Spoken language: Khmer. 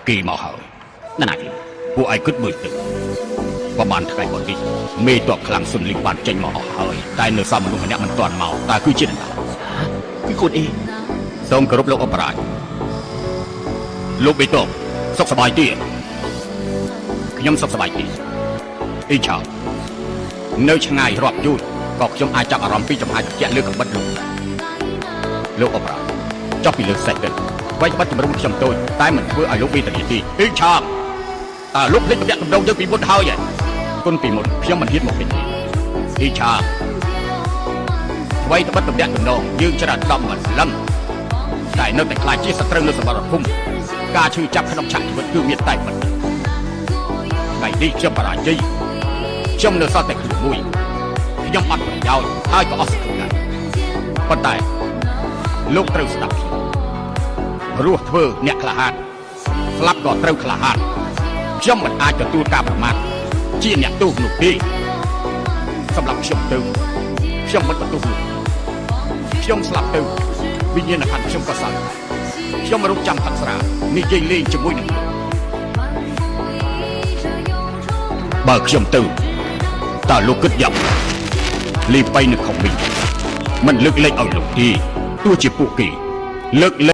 គេមកហើយ ណាណាគេ ពួកឯងគិតមើលទៅប្រហែលថ្ងៃមុននេះមេតបខ្លាំងសុនលីងបានចេញមកអស់ហើយតែនៅសល់មនុស្សម្នាក់មិនទាន់មកតើគឺជានរណា គឺកូនអេ សូមគោរពលោកអបរាជលោកបេតបសុខសប្បាយទេខ្ញុំសុខសប្បាយទេអ៊ីឆានៅឆ្ងាយរាប់យូរក៏ខ្ញុំអាចចាប់អារម្មណ៍ពីចំហាយត្រជាក់លើកំបិតលោកដែរលោកអបរាជចុះពីលើសេះទៅអ្វីត្បិតជំរុំខ្ញុំតូចតែមិនធ្វើឲ្យលោកវេទនាទេអ៊ីឆាតើលោកភ្លេចតំណាក់តំណងយើងពីមុនហើយហ៎គុណពីមុនខ្ញុំមិនហ៊ានមកពេញទេអ៊ីឆាអ្វីត្បិតតំណាក់តំណងយើងច្រើនដំមិនលឹង តែនៅតែខ្លាចជាសត្រូវនៅសមរភូមិការឈឺចាប់ក្នុងឆាកជីវិតគឺមានតែប៉ុណ្ណឹងថ្ងៃនេះខ្ញុំបរាជ័យខ្ញុំនៅសល់តែខ្លួនមួយខ្ញុំអត់ប្រយោជន៍ហើយក៏អស់សង្ឃឹមដែរប៉ុន្តែលោកត្រូវស្ដាប់ខ្ញុំរស់ធ្វើអ្នកក្លាហានស្លាប់ក៏ត្រូវក្លាហានខ្ញុំមិនអាចទទួលការប្រមាថជាអ្នកទោសនោះទេសម្រាប់ខ្ញុំទៅខ្ញុំមិនបន្ទោសលោកខ្ញុំស្លាប់ទៅវិញ្ញាណក្ខន្ធខ្ញុំក៏សល់ដែរខ្ញុំរងចាំផឹកស្រានិយាយលេងជាមួយនឹងលោកបើខ្ញុំទៅតើលោកគិតយ៉ាងម៉េចលីបៃនៅខំវិញមិនលើកលែងឲ្យលោកទេទោះជាពួកគេលើកលែង